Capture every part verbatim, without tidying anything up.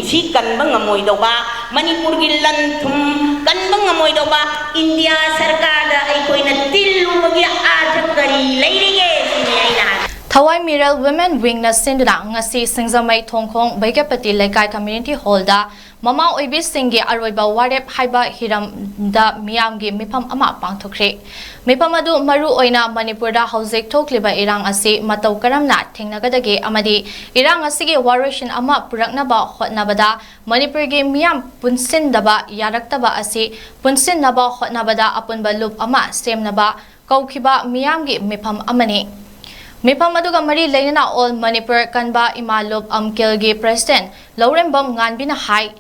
ꯁꯤ ꯀꯟꯕ ꯉꯝꯃꯣꯏꯗꯧꯕ, ꯃꯅꯤꯄꯨꯔꯒꯤ ꯂꯟ ꯊꯨꯝ ꯀꯟꯕ ꯉꯝꯃꯣꯏꯗꯧꯕ ꯏꯟꯗꯤꯌꯥ ꯁꯔꯀꯥꯔꯗ ꯑꯩꯈꯣꯏꯅ ꯇꯤꯜꯂꯨꯕꯒꯤ ꯑꯥꯔꯊ ꯀꯔꯤ ꯂꯩꯔꯤꯒꯦ ꯁꯤꯅꯤ ꯑꯩꯅ ꯍꯥꯏ꯫ ꯊꯋꯥꯏ ꯃꯤꯔꯦꯜ Women Wingꯅ ꯁꯤꯟꯗꯨꯅ ꯉꯁꯤ ꯁꯤꯡꯖꯃꯩ ꯊꯣꯡꯈꯣꯡ ꯕꯩꯒ꯭ꯌꯥꯄꯇꯤ ꯂꯩꯀꯥꯏ community hallꯗ ꯃꯃꯥ ꯑꯣꯏꯕꯤꯁꯤꯡꯒꯤ ꯑꯔꯣꯏꯕ ꯋꯥꯔꯦꯞ ꯍꯥꯏꯕ ꯍꯤꯔꯝꯗ ꯃꯤꯌꯥꯝꯒꯤ ꯃꯤꯐꯝ ꯑꯃ ꯄꯥꯡꯊꯣꯛꯈ꯭ꯔꯦ꯫ ꯃꯤꯐꯝ ꯑꯗꯨ ꯃꯔꯨ ꯑꯣꯏꯅ ꯃꯅꯤꯄꯨꯔꯗ ꯍꯧꯖꯤꯛ ꯊꯣꯛꯂꯤꯕ ꯏꯔꯥꯡ ꯑꯁꯤ ꯃꯇꯧ ꯀꯔꯝꯅ ꯊꯦꯡꯅꯒꯗꯒꯦ ꯑꯃꯗꯤ ꯏꯔꯥꯡ ꯑꯁꯤꯒꯤ ꯋꯥꯔꯣꯏꯁꯤꯟ ꯑꯃ ꯄꯨꯔꯛꯅꯕ ꯍꯣꯠꯅꯕꯗ ꯃꯅꯤꯄꯨꯔꯒꯤ ꯃꯤꯌꯥꯝ ꯄꯨꯟꯁꯤꯟꯗꯕ ꯌꯥꯔꯛꯇꯕ ꯑꯁꯤ ꯄꯨꯟꯁꯤꯟꯅꯕ ꯍꯣꯠꯅꯕꯗ ꯑꯄꯨꯟꯕ ꯂꯨꯞ ꯑꯃ ꯁꯦꯝꯅꯕ ꯀꯧꯈꯤꯕ ꯃꯤꯌꯥꯝꯒꯤ ꯃꯤꯐꯝ ꯑꯃꯅꯤ꯫ ꯃꯤꯐꯝ ꯑꯗꯨꯒ ꯃꯔꯤ ꯂꯩꯅꯅ All Manipur ꯀꯟꯕ ꯏꯃꯥ ꯂꯨꯞ ꯑꯝꯀꯤꯜꯒꯤ president ꯂꯧꯔꯦꯝꯕꯝ ꯉꯥꯟꯕꯤꯅ ꯍꯥꯏ,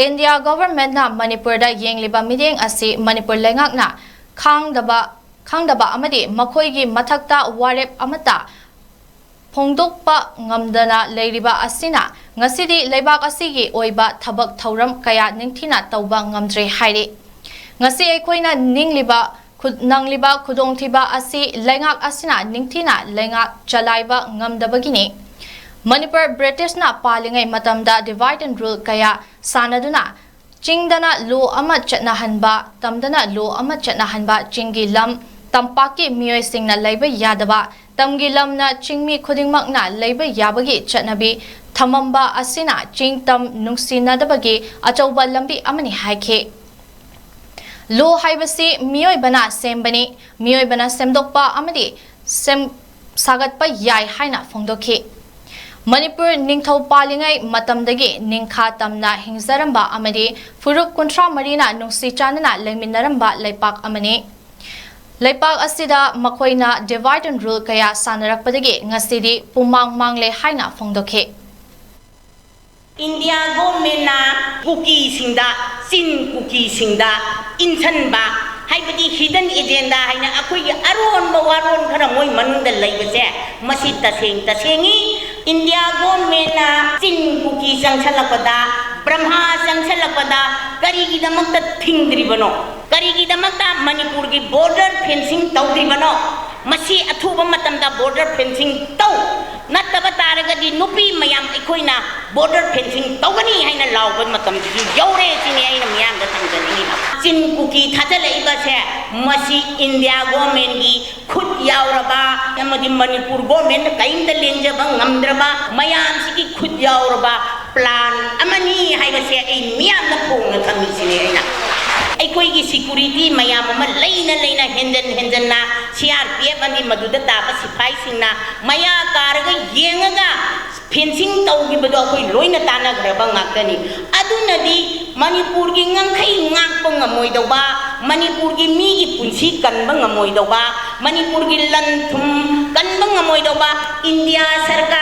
ꯏꯟꯗꯤꯌꯥ governmentꯅ ꯃꯅꯤꯄꯨꯔꯗ ꯌꯦꯡꯂꯤꯕ ꯃꯤꯠꯌꯦꯡ ꯑꯁꯤ ꯃꯅꯤꯄꯨꯔ ꯂꯩꯉꯥꯛꯅ ꯈꯥꯡꯗꯕ, ꯈꯪꯗꯕ ꯑꯃꯗꯤ ꯃꯈꯣꯏꯒꯤ ꯃꯊꯛꯇ ꯋꯥꯔꯦꯞ ꯑꯃꯠꯇ ꯐꯣꯡꯗꯣꯛꯄ ꯉꯝꯗꯅ ꯂꯩꯔꯤꯕ ꯑꯁꯤꯅ ꯉꯁꯤꯗꯤ ꯂꯩꯕꯥꯛ ꯑꯁꯤꯒꯤ ꯑꯣꯏꯕ ꯊꯕꯛ ꯊꯧꯔꯝ ꯀꯌꯥ ꯅꯤꯡꯊꯤꯅ ꯇꯧꯕ ꯉꯝꯗ꯭ꯔꯦ ꯍꯥꯏꯔꯤ꯫ ꯉꯁꯤ ꯑꯩꯈꯣꯏꯅ ꯅꯤꯡꯂꯤꯕ ꯈꯨ-, ꯅꯪꯂꯤꯕ ꯈꯨꯗꯣꯡꯊꯤꯕ ꯑꯁꯤ ꯂꯩꯉꯥꯛ ꯑꯁꯤꯅ ꯅꯤꯡꯊꯤꯅ ꯂꯩꯉꯥꯛ ꯆꯂꯥꯏꯕ ꯉꯝꯗꯕꯒꯤꯅꯤ꯫ ꯃꯅꯤꯄꯨꯔ ꯕ꯭ꯔꯤꯇꯤꯁꯅ ꯄꯥꯜꯂꯤꯉꯩ ꯃꯇꯝꯗ divide and rule ꯀꯌꯥ ꯁꯥꯟꯅꯗꯨꯅ ꯆꯤꯡꯗꯅ law ꯑꯃ ꯆꯠꯅꯍꯟꯕ, ꯇꯝꯗꯅ law ꯑꯃ ꯆꯠꯅꯍꯟꯕ, ꯆꯤꯡꯒꯤ ꯂꯝ ꯇꯝꯄꯥꯛꯀꯤ ꯃꯤꯑꯣꯏꯁꯤꯡꯅ ꯂꯩꯕ ꯌꯥꯗꯕ, ꯇꯝꯒꯤ ꯂꯝꯅ ꯆꯤꯡꯃꯤ ꯈꯨꯗꯤꯡꯃꯛꯅ ꯂꯩꯕ ꯌꯥꯕꯒꯤ ꯆꯠꯅꯕꯤ ꯊꯝꯃꯝꯕ ꯑꯁꯤꯅ ꯆꯤꯡ ꯇꯝ ꯅꯨꯡꯁꯤꯅꯗꯕꯒꯤ ꯑꯆꯧꯕ ꯂꯝꯕꯤ ꯑꯃꯅꯤ ꯍꯥꯏꯈꯤ꯫ Law ꯍꯥꯏꯕꯁꯤ ꯃꯤꯑꯣꯏꯕꯅ ꯁꯦꯝꯕꯅꯤ, ꯃꯤꯑꯣꯏꯕꯅ ꯁꯦꯝꯗꯣꯛꯄ ꯑꯃꯗꯤ ꯁꯦꯝ-, ꯁꯥꯒꯠꯄ ꯌꯥꯏ ꯍꯥꯏꯅ ꯐꯣꯡꯗꯣꯛꯈꯤ꯫ ꯃꯅꯤꯄꯨꯔ ꯅꯤꯡꯊꯧ ꯄꯥꯜꯂꯤꯉꯩ ꯃꯇꯝꯗꯒꯤ ꯅꯤꯡꯈꯥ ꯇꯝꯅ ꯍꯤꯡꯖꯔꯝꯕ ꯑꯃꯗꯤ ꯐꯨꯔꯨꯞ ꯀꯨꯟꯊ꯭ꯔꯥ ꯃꯔꯤꯅ ꯅꯨꯡꯁꯤ ꯆꯥꯟꯅꯅ ꯂꯩꯃꯤꯟꯅꯔꯝꯕ ꯂꯩꯄꯥꯛ ꯑꯃꯅꯤ꯫ ꯂꯩꯄꯥꯛ ꯑꯁꯤꯗ ꯃꯈꯣꯏꯅ divide and rule ꯀꯌꯥ ꯁꯥꯟꯅꯔꯛꯄꯗꯒꯤ ꯉꯁꯤꯗꯤ ꯄꯨꯝꯃꯥꯡ ꯃꯥꯡꯂꯦ ꯍꯥꯏꯅ ꯐꯣꯡꯗꯣꯛꯈꯤ꯫ ꯏꯟꯗꯤꯌꯥ governmentꯅ ꯀꯨꯀꯤꯁꯤꯡꯗ, ꯆꯤꯟ ꯀꯨꯀꯤꯁꯤꯡꯗ ꯏꯟꯁꯤꯟꯕ, ꯍꯥꯏꯕꯗꯤ hidden agenda ꯍꯥꯏꯅ ꯑꯩꯈꯣꯏꯒꯤ ꯑꯔꯣꯟꯕ ꯋꯥꯔꯣꯟ ꯈꯔ ꯃꯣꯏ ꯃꯅꯨꯡꯗ ꯂꯩꯕꯁꯦ, ꯃꯁꯤ ꯇꯁꯦꯡ ꯇꯁꯦꯡꯉꯤ꯫ ꯏꯟꯗꯤꯌꯥ governmentꯅ ꯆꯤꯟ ꯀꯨꯀꯤ ꯆꯪꯁꯜꯂꯛꯄꯗ, ꯕ꯭ꯔꯍꯃ ꯆꯪꯁꯜꯂꯛꯄꯗ ꯀꯔꯤꯒꯤꯗꯃꯛꯇ ꯊꯤꯡꯗ꯭ꯔꯤꯕꯅꯣ? ꯀꯔꯤꯒꯤꯗꯃꯛꯇ ꯃꯅꯤꯄꯨꯔꯒꯤ border fencing ꯇꯧꯗ꯭ꯔꯤꯕꯅꯣ? ꯃꯁꯤ ꯑꯊꯨꯕ ꯃꯇꯝꯗ border fencing ꯇꯧ꯫ ꯅꯠꯇꯕ ꯇꯥꯔꯒꯗꯤ ꯅꯨꯄꯤ ꯃꯌꯥꯝ ꯑꯩꯈꯣꯏꯅ border fencing ꯇꯧꯒꯅꯤ ꯍꯥꯏꯅ ꯂꯥꯎꯕ ꯃꯇꯝꯁꯤꯁꯨ ꯌꯧꯔꯦ ꯁꯤꯅꯤ ꯑꯩꯅ ꯃꯤꯌꯥꯝꯗ ꯊꯝꯖꯅꯤꯡꯉꯤꯕ꯫ ꯆꯤꯟ ꯀꯨꯀꯤ ꯊꯥꯖꯤꯜꯂꯛꯏꯕꯁꯦ ꯃꯁꯤ ꯏꯟꯗꯤꯌꯥ governmentꯀꯤ ꯈꯨꯠ ꯌꯥꯎꯔꯕ ꯑꯃꯗꯤ ꯃꯅꯤꯄꯨꯔ governmentꯅ ꯀꯔꯤꯝꯇ ꯂꯦꯡꯖꯕ ꯉꯝꯗ꯭ꯔꯕ ꯃꯌꯥꯝꯁꯤꯒꯤ ꯈꯨꯠ ꯌꯥꯎꯔꯕ plan ꯑꯃꯅꯤ ꯍꯥꯏꯕꯁꯦ ꯑꯩ ꯃꯤꯌꯥꯝꯗ ꯐꯣꯡꯅ ꯊꯝꯃꯤꯁꯤꯅꯦ꯫ ꯑꯩꯅ ꯑꯩꯈꯣꯏꯒꯤ security ꯃꯌꯥꯝ ꯑꯃ ꯂꯩꯅ ꯂꯩꯅ ꯍꯦꯟꯖꯟ ꯍꯦꯟꯖꯟꯅ C R P F ꯑꯃꯗꯤ ꯃꯗꯨꯗ ꯇꯥꯕ ꯁꯤꯐꯥꯏꯁꯤꯡꯅ ꯃꯌꯥ ꯀꯥꯔꯒ ꯌꯦꯡꯉꯒ fencing ꯇꯧꯈꯤꯕꯗꯣ ꯑꯩꯈꯣꯏ ꯂꯣꯏꯅ ꯇꯥꯟꯅꯈ꯭ꯔꯕ ꯉꯥꯛꯇꯅꯤ꯫ ꯑꯗꯨꯅꯗꯤ ꯃꯅꯤꯄꯨꯔꯒꯤ ꯉꯝꯈꯩ ꯉꯥꯛꯄ ꯉꯝꯃꯣꯏꯗꯧꯕ, ꯃꯅꯤꯄꯨꯔꯒꯤ ꯃꯤꯒꯤ ꯄꯨꯟꯁꯤ ꯀꯟꯕ ꯉꯝꯃꯣꯏꯗꯧꯕ, ꯃꯅꯤꯄꯨꯔꯒꯤ ꯂꯟ ꯊꯨꯝ ꯀꯟꯕ ꯉꯝꯃꯣꯏꯗꯧꯕ, ꯏꯟꯗꯤꯌꯥ ꯁꯔꯀꯥꯔ